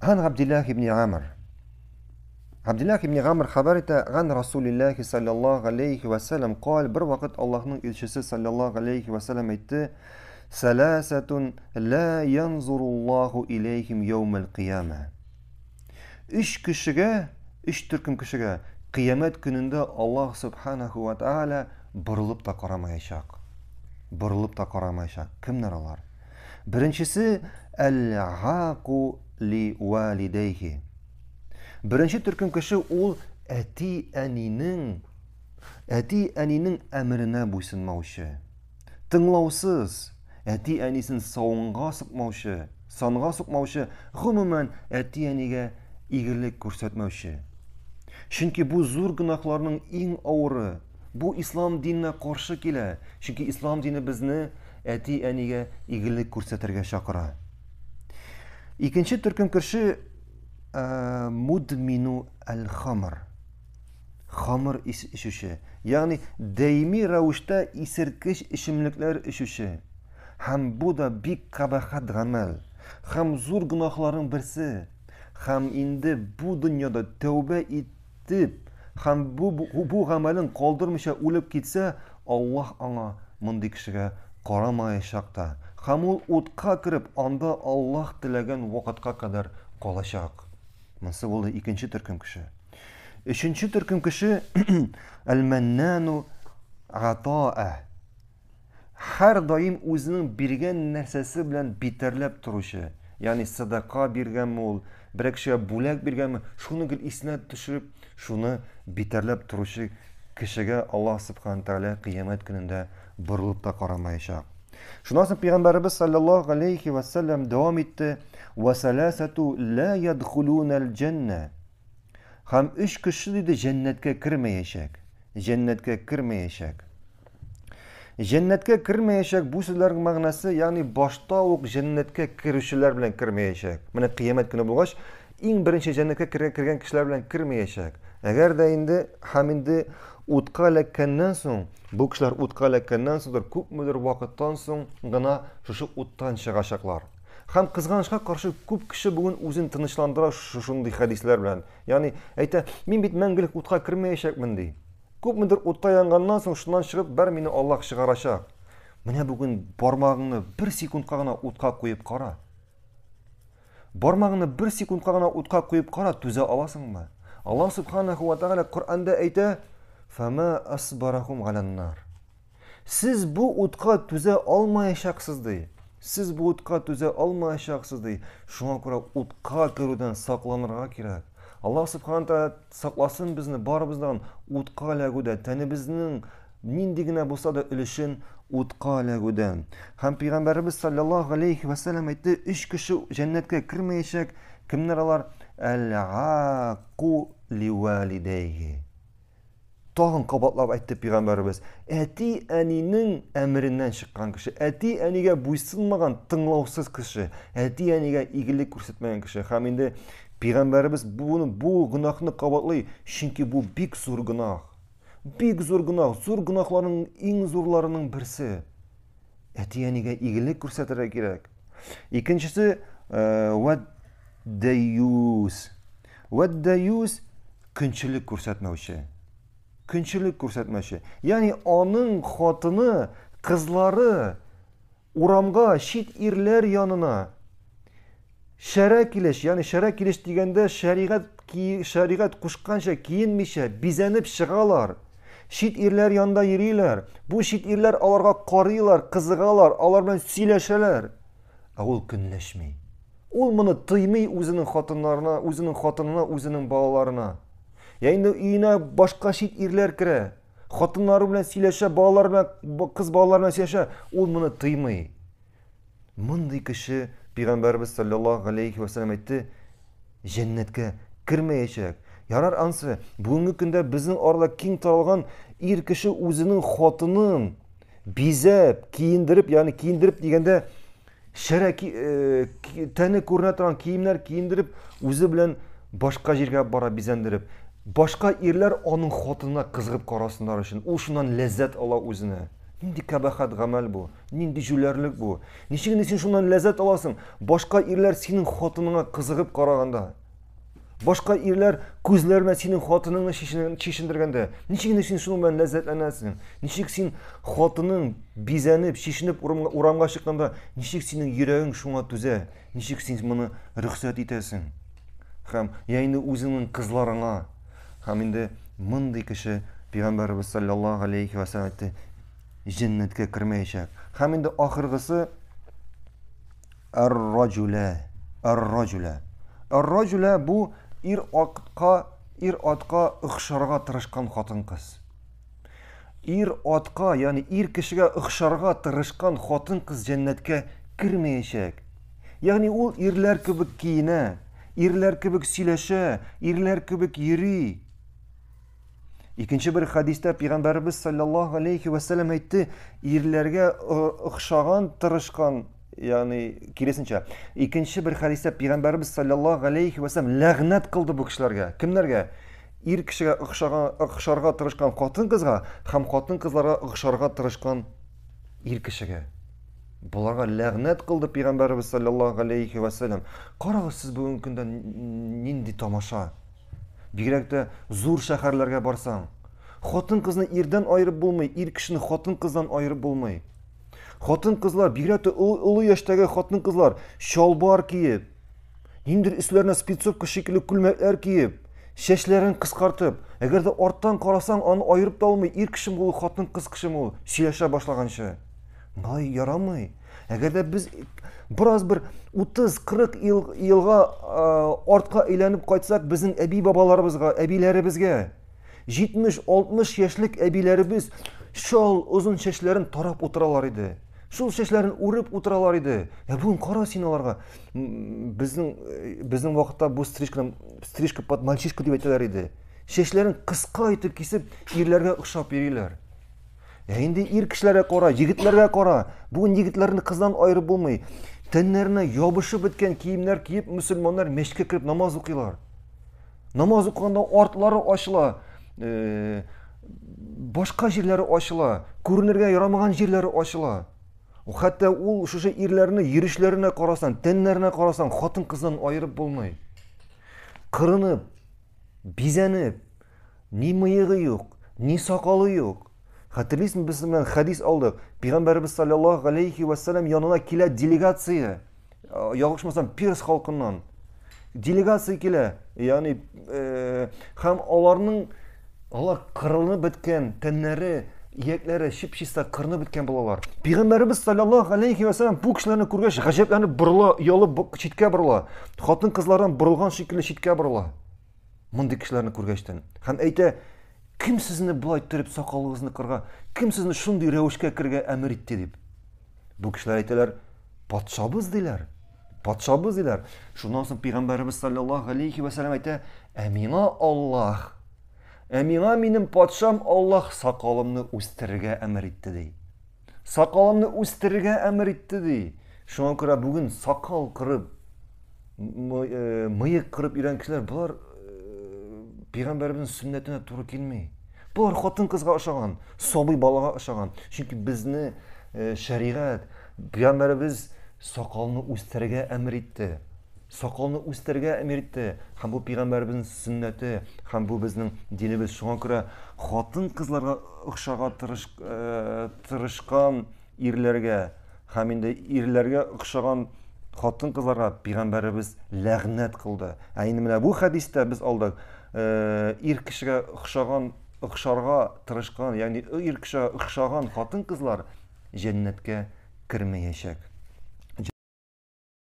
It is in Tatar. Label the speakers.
Speaker 1: Ан Габдиллах ибн Амр. Габдиллах ибн Амр хәбәр итә, Ган Расулиллахи саллаллаху алейхи ва саллям кал, бер вакыт Аллаһның илчесе саллаллаху алейхи ва саллям әйтте, Сәләсәтун ла янзуруллаху илейхим яумал кыяма. Өч кешегә, өч төркем кешегә кыямәт көнендә Аллаһ субханаху ва тааля борылып та карамаячак. Борылып та карамаячак. Кемнәр алар? Беренчесе әл-гаку ли валидейхи. Беренче төркем кеше ул әти-әнинең әти-әнинең әмеренә буйсынмаучы. Тыңлаусыз, әти-әнисен савынга сукмаучы, санга сукмаучы, гомумән әти-әнигә игелек күрсәтмәүче. Чөнки бу зур гөнаһларның иң авыры, бу ислам диненә каршы килә, чөнки ислам дине безне әти-әнигә игелек күрсәтергә чакыра. Икенче төркем кеше э, мудмину әл-хамр. Хамыр эчүче, ягъни даими рәвештә исерткеч эчемлекләр эчүче. Һәм бу да бик кабахәт гамәл, һәм зур гөнаһларның берсе. Һәм инде бу дөньяда тәүбә итеп, һәм бу, бу, бу гамәлен калдырмыйча үлеп китсә, Аллаһ аңа мондый кешегә карамаячак та. Һәм ул утка кереп, анда Аллаһ теләгән вакытка кадәр калачак. Монысы булды икенче төркем кеше. Өченче төркем кеше әл-мәннану гатаа. Һәр даим үзенең биргән нәрсәсе белән битәрләп торучы, ягъни садака биргәнме ул, берәр кешегә бүләк биргәнме, шуны гел исенә төшереп, шуны битәрләп торучы кешегә Аллаһ Субхану Тәгалә кыямәт көнендә борылып та карамаячак. Шуннан соң пәйгамбәребез саллаллаһу алейхи ва саллям дәвам итте: "Ва саласату ла ядхулунал җанна". Һәм өч кеше диде җәннәткә кермәячәк. Җәннәткә кермәячәк. Җәннәткә кермәячәк бу сүзләрнең мәгънәсе, ягъни башта ук җәннәткә керүчеләр белән кермәячәк. Менә кыямәт көне булгач, иң беренче җәннәткә кергән кешеләр белән кермәячәк. Әгәр дә инде һәм инде утка эләккәннән соң, бу кешеләр утка эләккәннән соңдыр, күпмедер вакыттан соң гына шушы уттан чыгачаклар. Һәм кызганычка каршы күп кеше бүген үзен тынычландыра шушындый хәдисләр белән. Ягъни әйтә, мин бит мәңгелек утка кермәячәкмен ди. Күпмедер утта янганнан соң шуннан чыгып бер мине Аллаһ чыгарачак. Менә бүген бармагыңны бер секундка гына утка куеп кара. Бармагыңны бер секундка гына утка куеп кара, түзә аласыңмы? Аллаһ субханаху ва тааля Коръәндә әйтә: "Фама асбарахум галаннар". Сез бу утка түзә алмаячаксыз, ди. Сез бу утка түзә алмаячаксыз, ди. Шуңа күрә утка керүдән сакланырга кирәк. Аллаһ субхана тәгалә сакласын безне барыбыздан утка эләгүдә, тәнебезнең нинди генә булса да өлешен утка эләгүдән. Һәм пәйгамбәребез саллаллаһу алейхи ва саллям әйтте, өч кеше җәннәткә кермәячәк. Кемнәр алар? Әл-аку ливалидәйхи. Тагын кабатлап әйтте пәйгамбәребез, әти-әнинең әмереннән чыккан кеше, әти-әнигә буйсынмаган тыңлаусыз кеше, әти-әнигә игелек күрсәтмәгән кеше. Һәм инде пәйгамбәребез буны бу гөнаһны кабатлый, чөнки бу бик зур гөнаһ. Бик зур гөнаһ, зур гөнаһларның иң зурларының берсе. Әти-әнигә игелек күрсәтергә кирәк. Икенчесе, вәддәюс. Вәддәюс көнчелек күрсәтмәүче. Көнчелек күрсәтмәүче. Ягъни аның хатыны, кызлары урамга чит ирләр янына шәрә килеш, ягъни шәрә килеш дигәндә шәригать шәригать кушканча киенмичә, бизәнеп чыгалар. Чит ирләр янында йөриләр. Бу чит ирләр аларга карыйлар, кызыгалар, алар белән сөйләшәләр. Ә ул көнләшми. Ул моны тыймый үзенең хатыннарына, үзенең хатынына, үзенең балаларына. Я инде өенә башка чит ирләр керә. Хатыннары белән сөйләшә, балалар белән, кыз балалар белән сөйләшә. Ул моны тыймый. Мондый кеше пәйгамбәрбез саллаллаһу алейхи ва саллям әйтте, җәннәткә кермәячәк. Ярар ансы, бүгенге көндә безнең арада киң таралган ир кеше үзенең хатынын бизәп, киендереп, ягъни киендереп дигәндә шәрә э, тәне күренә торган киемнәр киендереп, үзе белән башка җиргә бара бизәндереп. Башка ирләр аның хатынына кызыгып карасыннар өчен, ул шуннан ләззәт ала үзенә. Нинди кабахәт гамәл бу? Нинди җүләрлек бу? Ничек инде син шуннан ләззәт аласың? Башка ирләр синең хатыныңа кызыгып караганда, башка ирләр күзләре белән синең хатыныңны чишендергәндә, ничек инде син шуның белән ләззәтләнәсең? Ничек син хатының бизәнеп, чишенеп урамга чыкканда, ничек синең йөрәгең шуңа түзә? Ничек син моны рөхсәт итәсең? Һәм я инде үзеңнең кызларыңа. Һәм инде мондый кеше Пәйгамбәребез саллаллаһу алейхи ва саллям әйтте, җәннәткә кермәячәк. Һәм инде ахыргысы ар-раҗулә, ар-раҗулә. Ар-раҗулә бу ир атка, ир атка охшарга тырышкан хатын-кыз. Ир атка, ягъни ир кешегә охшарга тырышкан хатын-кыз җәннәткә кермәячәк. Ягъни ул ирләр кебек киенә, ирләр кебек сөйләшә, ирләр кебек йөри. Икенче бер хәдистә пәйгамбәребез саллаллаһу алейхи ва саллям әйтте, ирләргә охшаган, тырышкан, ягъни киресенчә. Икенче бер хәдистә пәйгамбәребез саллаллаһу алейхи ва саллям ләгънәт кылды бу кешеләргә. Кемнәргә? Ир кешегә охшаган, охшарга тырышкан хатын-кызга һәм хатын-кызларга охшарга тырышкан ир кешегә. Боларга ләгънәт кылды пәйгамбәребез саллаллаһу алейхи ва саллям. Карагыз сез бүгенге көндә нинди тамаша. Бигрәк тә зур шәһәрләргә барсаң, хатын-кызны ирдән аерып булмый, ир кешене хатын-кыздан аерып булмый. Хатын-кызлар, бигрәк тә олы яшьтәге хатын-кызлар чалбар киеп, ниндидер өсләренә спецовка шикелле күлмәкләр киеп, чәчләрен кыскартып, әгәр дә арттан карасаң, аны аерып та алмый, ир кешеме ул, хатын-кыз кешеме ул, сөйләшә башлаганчы. Болай ярамый. Әгәр дә без бераз бер 30-40 ел, елга артка әйләнеп кайтсак, безнең әби-бабаларыбызга, әбиләребезгә 70-60 яшьлек әбиләребез шал озын чәчләрен тарап утыралар иде. Шул чәчләрен үреп утыралар иде. Ә бүген кара син аларга. Безнең безнең вакытта бу стрижканы стрижка под мальчишку дип әйтәләр иде. Чәчләрен кыска итеп кисеп, ирләргә охшап йөриләр. Ә инде ир кешеләргә кара, егетләргә кара. Бүген егетләрне кыздан аерып булмый. Тәннәренә ябышып беткән киемнәр киеп, мөселманнар мәчеткә кереп намаз укыйлар. Намаз укыганда артлары ачыла, э, башка җирләре ачыла, күренергә ярамаган җирләре ачыла. Хәтта ул шушы ирләрне йөрешләренә карасаң, тәннәренә карасаң, хатын-кыздан аерып булмый. Кырынып, бизәнеп, Ни мыегы юк, ни сакалы юк. Хәтерлисезме, без белән хәдис алдык. Пәйгамбәребез саллаллаһу алейхи ва саллям янына килә делегация. Э, ялгышмасам, перс халкыннан. Делегация килә. Ягъни э, һәм аларның алар кырылып беткән тәннәре, иякләре чип-чиста кырынып беткән булалар. Пәйгамбәребез саллаллаһу алейхи ва саллям бу кешеләрне күргәч гаҗәпләнеп борыла, оялып читкә борыла. Хатын-кызлардан борылган шикелле читкә борыла. Мондый кешеләрне күргәчтән. Һәм әйтә, кем сезне болай иттереп сакалыгызны кырга, кем сезне шундый рәвешкә керергә әмер итте дип. Бу кешеләр әйтәләр, патшабыз диләр. Патшабыз диләр. Шуннан соң пәйгамбәребез саллаллаһу алейхи ва саллям әйтә, ә миңа Аллаһ, ә миңа минем патшам Аллаһ сакалымны үстерергә әмер итте ди. Сакалымны үстерергә әмер итте ди. Шуңа күрә бүген сакал кырып, э, мыек кырып йөргән кешеләр болар э, пәйгамбәребезнең сөннәтенә туры килми. Болар хатын-кызга ошаган, сабый балага ошаган. Чөнки безне э, шәригать, пәйгамбәребез сакалны үстерергә әмер итте. Сакалны үстерергә әмер итте. Һәм бу пәйгамбәребезнең сөннәте, һәм бу безнең динебез. Шуңа күрә хатын-кызларга охшарга тырыш, э, тырышкан ирләргә һәм инде ирләргә охшаган хатын-кызларга пәйгамбәребез ләгънәт кылды. Ә инде менә бу хәдистә без алдык, э, ир кешегә охшаган, охшарга тырышкан, ягъни ир кешегә охшаган хатын-кызлар җәннәткә кермәячәк.